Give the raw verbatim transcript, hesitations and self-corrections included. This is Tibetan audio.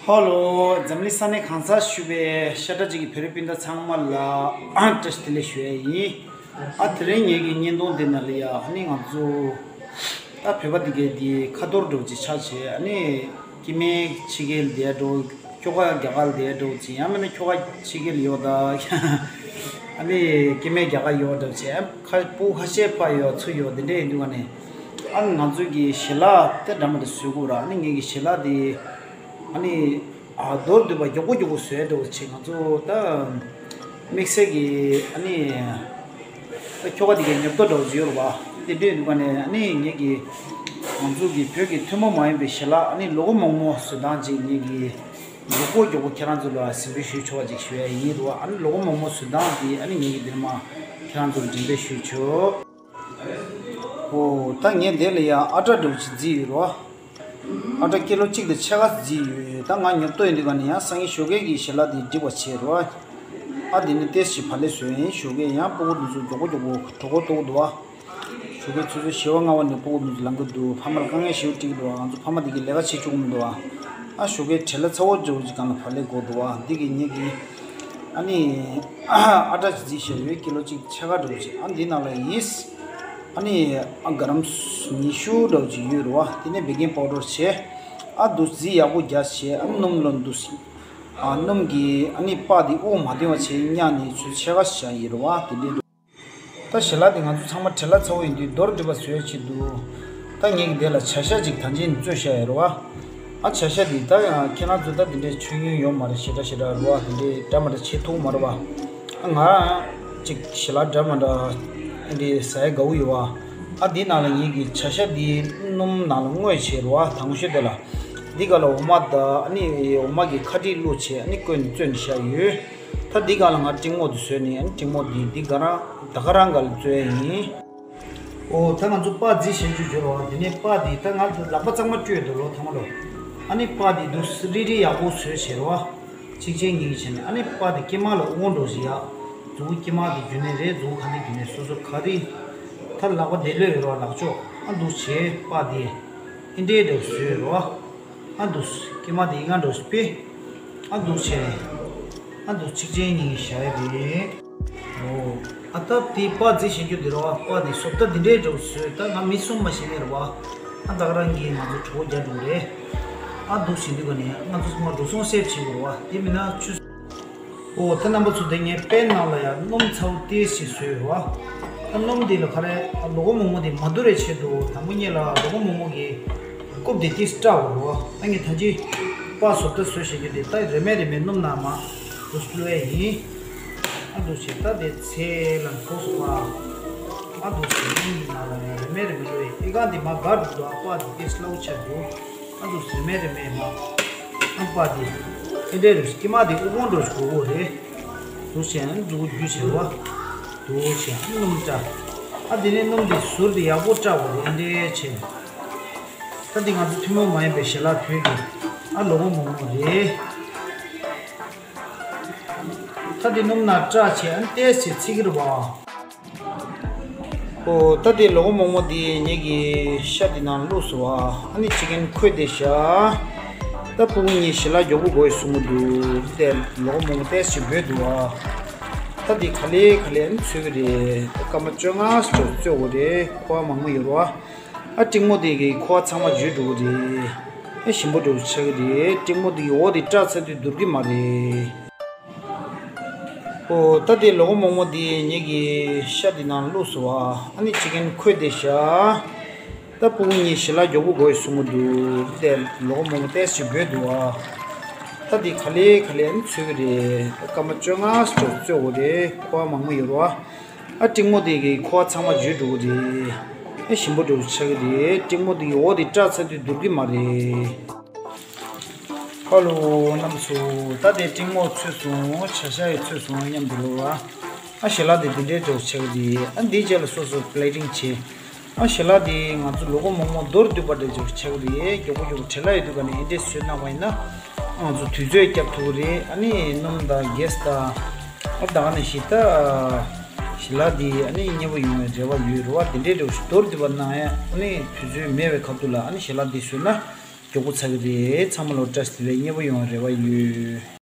ཧ་ལོ། འཛམ་གླིང་ས་གནས་གང་སར་བཞུགས་པའི་ཤ་ཁྲག་གཅིག་གི་བོད་རིགས་སྤུན་ཟླ་ཚང་མ་ལ་བཀྲ་ཤིས་བདེ་ལེགས་ཞུ་ཡ་ཡིན། ཨ་དེ་རིང་ངེད་ཀྱི་བརྙན་ཐུང་འདི་ནང་ལ་ཡ་ཨ་ནི་ང་ཚོ་ད་བོད་པ་འདི་གའི་འདི་ཁ་ཐོར་འདྲ་བོ་ཅིག་ཆགས་བྱས། ཨ་ནི་སྐྱེ་དམན་ཕྱི་རྒྱལ་བསྡད་འགྲོ། ཁྱོ་ག་རྒྱ་གར་ལ་བསྡད་འགྲོ་ཅིག་ཡང་མིན་ན་ཁྱོ་ག་ཕྱི་རྒྱལ་ལ་ཡོད་ད། ཨ་ནི་སྐྱེ་དམན་རྒྱ་གར་ཡོད་འདྲ་བྱས། ཁ་སྤུ་ཁ་ཤས་ཕར་ཡོད་ཚུར་ཡོད་འདི་འདྲ་ཡིན་དུས་ག་ནས། ཨ་ནི་ང་ཚོ་གི་ཞལ་ལག་དེ་འདྲ་མ་འདྲ་བཟོ་དགོས་ར། ཨ་ནི་ངེད་ཀྱི་ཞལ་ལག་དེ་ཨ་ནི་ཨ་མདོར་བསྡུས་པ་མགྱོགས་པོ་མགྱོགས་པོ་བཟོས་འདྲ་བོ་བྱས། ང་ཚོ་ད་དམིགས་བསལ་གྱི་ཨ་ནི་ད་ཁྱོ་ག་དེ་གའི་ཉོབ་ཏོ་འདྲ་བོ་ཅིག་ཡོད་རེད་བ། དེ་འདྲ་ཡིན་དུས་ག་ནས་ཨ་ནི་ངེད་ཀྱི་ང་ཚོ་གི་བོད་ཀྱི་ཐུན་མོང་མ་ཡིན་པའི་ཞལ་ལག་ཨ་ནི་ལོ་གོ་མོག་མོག་བཟོ་སྟངས་ཅིག་ངེད་ཀྱི་མགྱོགས་པོ་མགྱོགས་པོ་ཁྱེད་རང་ཚོ་ལ་གཟིགས་འབུལ་ཞུ་ཆོག་པ་ཅིག་ཞུ་ཡ་ཡིན་རེད་བ། ཨ་ནི་ལོ་གོ་མོག་མོག་བཟོ་སྟངས་དེ་ཨ་ནི་ངེད་ཀྱི་འདིར་མ་ཁྱེད་རང་ཚོ་ལ་འགྲེམས་སྤེལ་ཞུ་ཆོག། ཨོ་ད་ངས་འདི་ལ་ཡང་ཨ་ཊ་འདྲ་བོ་ཅིག་བརྫིས་ཡོད་རེད་བ། ཨ་ཊ་ཀི་ལོ་གཅིག་དང་ཕྱེད་ཀ་བརྫིས་ཡོད། ད་ང་ཉོབ་ཏོ་ཡིན་དུས་ག་ནས་ཡང་སང་ཉིན་ཞོགས་ཀས་ཀྱི་ཞལ་ལག་འདི་སྒྲིག་པ་བྱས་རེད་བ། ཨ་འདི་ནི་ཏོག་ཙམ་བག་ལེབ་བཟོས་ཡིན། ཞོགས་ཀས་ཡང་སྤུ་གུ་འདི་ཚོ་མགྱོགས་པོ་མགྱོགས་པོ་གྲོད་ཁོག་ལྟོགས་འདུག་བ། ཞོགས་ཀས་ཆུ་ཚོད་བཞི་པ་ལྔ་པ་ནས་སྤུ་གུ་འདི་ཚོ་ལངས་ཀྱི་འདུག་ཕ་མར་དཀའ་ངལ་ཞེ་པོ་འཕྲད་ཀྱི་འདུག་ང་ཚོ་ཕ་མ་འདི་གིས་ལས་ཀ་བྱེད་བཅུག་གི་མི་འདུག་ཨ་ཞོགས་ཀས་བྲེལ་བ་ཚ་པོ་འདྲ་བོ་ཅིག་སྒང་ལ་བག་ལེབ་དགོས་འདུག་བ། འདི་གིས་ངེད་ཀྱིས་ཨ་ནི་ཨ་ཊ་ཅིག་བརྫིས་བཞག་ཡོད། ཀི་ལོ་གཅིག་ཕྱེད་ཀ་འདྲ་བོ་ཅིག་ཨ་འདི་ནང་ལ་ཡིས་ཨ་ནི་ཨ་ག་རམ་ཉི་ཤུ་འདྲ་བོ་ཅིག་ཡོད་རེད་བ། དེ་ནས་བེ་ཀིང་པའུ་ཌར་བྱས། ཨ་འདུག་རྫིས་ཡག་པོ་རྒྱག་བྱས། ཨ་སྣུམ་ལོན་འདུག་ཨ་སྣུམ་གྱིས་ཨ་ནི་པགས་འདི་དབུགས་མ་ལྡང་བ་བྱས། གཉའ་ནས་ཆུ་ཕྱེད་ཀ་བཞག་ཡོད་རེད་བ། དེ་འདྲའི་འདུག་ད་ཞལ་ལག་དེ་ང་ཚོ་ཚང་མ་བྲེལ་བ་ཚ་པོ་ཡིན་དུས་མདོར་བསྡུས་པ་བཟོས་ཆེད་དུ། ད་ངས་ཀྱི་དེ་ལ་བྱ་ཤ་ཅིག་ད་ཅི་ནས་བཙོས་བཞག་ཡོད་རེད་བ། ཨ་བྱ་ཤ་དེ་ད་ཁྱེད་རང་ཚོ་ད་དེ་འདྲའི་ཆོས་ཉན་ཡོད་མ་རེད། ཞེ་དྲག་ཞེ་དྲག་རེད་བ། དེ་འདྲའི་འདྲ་མ་འདྲ་བྱེད་ཐུབ་མ་རེད་བ། ཨ་ང་ཅིག་ཞལ་ལག་འདྲ་མ་འདྲ་དེ་འདྲའི་ཟ་ཡ་དགའ་བོ་ཡོད་བ། ཨ་དེའི་ནང་ལ་ངས་ཀྱི་བྱ་ཤ་དེ་སྣུམ་ནང་ལ་བརྔོས་བྱས་རེད་བ། དྭངས་ཤོས་དེ་ལ། འདི་ག་ལ་འོ་མ་དང་ཨ་ནི་འོ་མ་གི་ཁ་ཊིག་བླུགས་བྱས་ཨ་ནི་བསྐོལ་ནས་བཙོས་ནས་བཞག་ཡོད། ད་འདི་ག་ལ་ང་ཀྲིང་མོག་དེ་བཟོས་ནས་ཨ་ནི་ཀྲིང་མོག་དེ་འདི་ག་རང་ད་ག་རང་ག་ལ་བཙོས་ཡིན། ཨོ་ད་ང་ཚོ་པགས་བརྫིས་བྱས་རྒྱུ་བྱོས་རོགས། དེ་ནས་པགས་དེ་ད་ང་ལག་པ་གཙང་མ་བཀྲུས་འདུག་ལོ་ཐང་མ་ལོ། ཨ་ནི་པགས་དེ་འདུག་རིལ་རིལ་ཡག་པོ་བཟོས་བྱས་རོགས། གཅིག་ཅན་གཉིས་ཀྱི་བྱས་ནས་ཨ་ནི་པགས་དེ་སྐྱེས་མ་ལ་དབུགས་འགྲོ་བཞིན་ཡག་མཛུ་གུ་སྐྱེས་མ་དེ་རྒྱུ་ནས་རེད། མཛུ་གུ་ག་འདི་རྒྱུ་ནས་སོ་སོ་ག་རེ། ད་ལག་པ་བདེ་ལོས་ཡོད་རོགས་ལག་ཕྱོགས། ཨ་འདུག་བྱས་པགས་དེ་ཨིན་འདྲའི་འདྲ་བཟོས་རོགས། ཨ་འདུག་སྐྱེས་མ་དེ་ཨི་ང་འདྲ་བོ་ཞིག་དཔེ། ཨ་འདུག་བྱས། ཨ་འདུག་གཅིག་ཅན་གཉིས་ཀྱི་བཞག་ཡ་རེད། ཨོ། ཨ་ད་དེ་པགས་བརྫིས་བྱེད་རྒྱུ་དེ་རོ། པགས་དེ་བཟོ་ལྟ་འདི་འདྲའི་འདྲ་བོ་བཟོས། ད་ང་མི་གསུམ་མ་ཞིག་ནས་རེད་བ། ཨ་ད་ག་རང་གིས་ང་ཚོ་གྲོད་ཁོག་རྒྱག་འགྲོ་གི་རེད། ཨ་འདུག་བྱེད་དུས་ག་ནས་ང་ཚོ་ཚང་མ་འགྲོ་སོང་སེབ་བྱེད་དགོས་རེད་བ། དེ་མིན་ན་ཆུ། ཨོ་ད་རྣམ་པ་ཚོ་དེ་ངས་པན་ནང་ལ་ཡང་སྣུམ་ཚ་པོ་ཏོག་ཙམ་བཟོས་ཡོད་བ། ཨ་སྣུམ་དེ་ལ་ག་རེ་ཨ་ལོ་གོ་མོག་མོག་དེ་མ་དུ་རེ་བྱེད་དུ་དང་པོ་ཉིད་ལ་ལོ་གོ་མོག་མོག་གི་རྐུབ་དེ་ཏིས་སྐྲག་འོ་རོ། ཨ་ངས་ད་ཅི་པགས་བཟོ་ལྟ་བཟོས་བྱེད་རྒྱུ་དེ་ད་རེ་མེ་རེ་མེ་སྣུམ་ནང་མ་རུ་བླུགས་ཡས་ཡིན། ཨ་འདུག་བྱས་ད་དེ་ཚེ་ལ་གོ་སོང་བ། ཨ་འདུག་བྱས་སྣུམ་གྱི་ནང་ལ་ཡང་རེ་མེ་རེ་མེ་བླུགས་ཡས། ཨེ་ག་འདི་མ་དགའ་འགྲོ་འདུག་ཨ་པགས་དེ་ཏིས་སླ་བོ་ཆགས་འདུག་ཨ་འདུག་རེ་མེ་རེ་མེ་མ། ཨ་པགས་དེ་ཨེ་འདྲས་རེ་སྐྱེས་མ་དེ་དབུགས་ཀོང་འགྲོ་ཞིག་གོ་གོ་རེད། འདུག་བྱས་ཨ་འདུག་རྒྱུ་བྱས་བ། འདུག་བྱས་ཨ་སྣུམ་སྐྲག་ཨ་དེ་ནས་སྣུམ་དེ་ཟུར་དེ་ཡག་པོ་སྐྲག་གོ་རེད། ཨེ་འདྲས་བྱས། ད་འདི་ང་ཚོ་ཐུན་མོང་མ་ཡིན་པའི་ཞལ་ལག་བོད་ཀྱི་ཨ་ལོ་གོ་མོག་མོག་རེད། ད་འདི་སྣུམ་ནང་སྐྲག་བྱས་ཨ་ནི་ཏོག་ཙམ་ཚིག་གི་རེད་བ། ཨོ་ད་འདི་ལོ་གོ་མོག་མོག་འདི་ངེད་ཀྱི་ཤ་འདི་ནང་བླུགས་སོང་བ། ཨ་ནི་ཅི་ཀན་ཁོལ་བསྡད་བཞག་ད་སྤུ་གུ་གཉིས་ཞལ་ལག་མགྱོགས་པོ་དགོས་གསུང་གི་འདུག་དེ་ལོ་གོ་མོག་མོག་ཏོག་ཙམ་འབོད་འདུག་བ། ད་འདི་ག་ལེ་ག་ལེ་ཨ་ནི་ཚོས་ཀྱི་རེད། ད་སྐར་མ་བཅོ་ལྔ་ཙམ་ཚོས་དགོས་རེད། ཁོ་བ་མང་པོ་ཡོད་རེད་བ། ཨ་ཀྲིང་མོག་དེ་གི་ཁོ་བ་ཚང་མ་འཇུ་འགྲོ་གི་རེད། ཨ་ཞིམ་པོ་འགྲོ་ཆགས་ཀྱི་རེད། ཀྲིང་མོག་དེ་གི་འོ་དེ་སྐྲག་ཚར་དུས་འདུར་གི་མ་རེད། ཨོ་ད་དེ་ལོ་གོ་མོག་མོག་དེ་ངེད་ཀྱི་ཤ་དེ་ནང་བླུགས་སོང་བ། ཨ་ནི་ཅི་ཀན་ཁོལ་བསྡད་བཞག་ད་སྤུ་གུ་གཉིས་ཞལ་ལག་མགྱོགས་པོ་དགོས་གསུང་གི་འདུག་དེ་ལོ་གོ་མོག་མོག་ཏོག་ཙམ་འབོད་འདུག་བ། ད་དེ་ག་ལེ་ག་ལེ་ཨ་ནི་ཚོས་ཀྱི་རེད། ད་སྐར་མ་བཅོ་ལྔ་ཙམ་ཚོས་དགོས་རེད། ཁོ་བ་མང་པོ་ཡོད་རེད་བ། ཨ་ཀྲིང་མོག་དེ་གི་ཁོ་བ་ཚང་མ་འཇུ་འགྲོ་གི་རེད། ཨ་ཞིམ་པོ་འགྲོ་ཆགས་ཀྱི་རེད། ཀྲིང་མོག་དེ་གི་འོ་དེ་སྐྲག་ཚར་དུས་འདུར་གི་མ་རེད། ཧ་ལོ་རྣམ་པ་ཚོ། ད་དེ་ཀྲིང་མོག་ཚོས་སོང་། བྱ་ཤ་ཡི་ཚོས་སོང་མཉམ་དུ་ལོ་བ། ཨ་ཞལ་ལག་དེ་འདི་འདྲའི་འགྲོ་ཆགས་ཀྱི་རེད། ཨ་འདིའི་རྗེས་ལ་སོ་སོ་པི་ལེ་ཊིང་བྱེད། ཨ་ཞལ་ལག་དེ་ང་ཚོ་ལོ་གོ་མོག་མོག་མདོར་བསྡུས་པ་འདྲ་ཅིག་ཆགས་ཀྱི་རེད། མགྱོགས་པོ་མགྱོགས་པོ་བྲེལ་བ་ཡོད་དུས་ག་ནས་འདི་འདྲས་བཟོས་གནང་བ་ཡིན་ན་ང་ཚོ་དུས་ཚོད་བསྐྱབ་ཐུབ་ཀྱི་རེད། ཨ་ནི་སྣུམ་དང་གེ་སི་དང་ཨ་ད་ག་ནས་ཤི་ད་ཞལ་ལག་དེ་ཨ་ནི་མཉེས་པོ་ཡོང་བའི་རེ་བ་ཡོད་རེད་བ། དེ་འདྲས་འདྲ་བོ་ཞིག་མདོར་བསྡུས་པ་གནང་ཡ་ཨ་ནི་དུས་ཚོད་མེད་པའི་ཁ་ཐུག་ལ་ཨ་ནི་ཞལ་ལག་དེ་བཟོས་ན། མགྱོགས་པོ་ཚར་གི་རེད། ཚང་མ་ལོ་བཀྲ་ཤིས་བདེ་ལེགས་མཉེས་པོ་ཡོང་བའི་རེ་བ་ཡོད།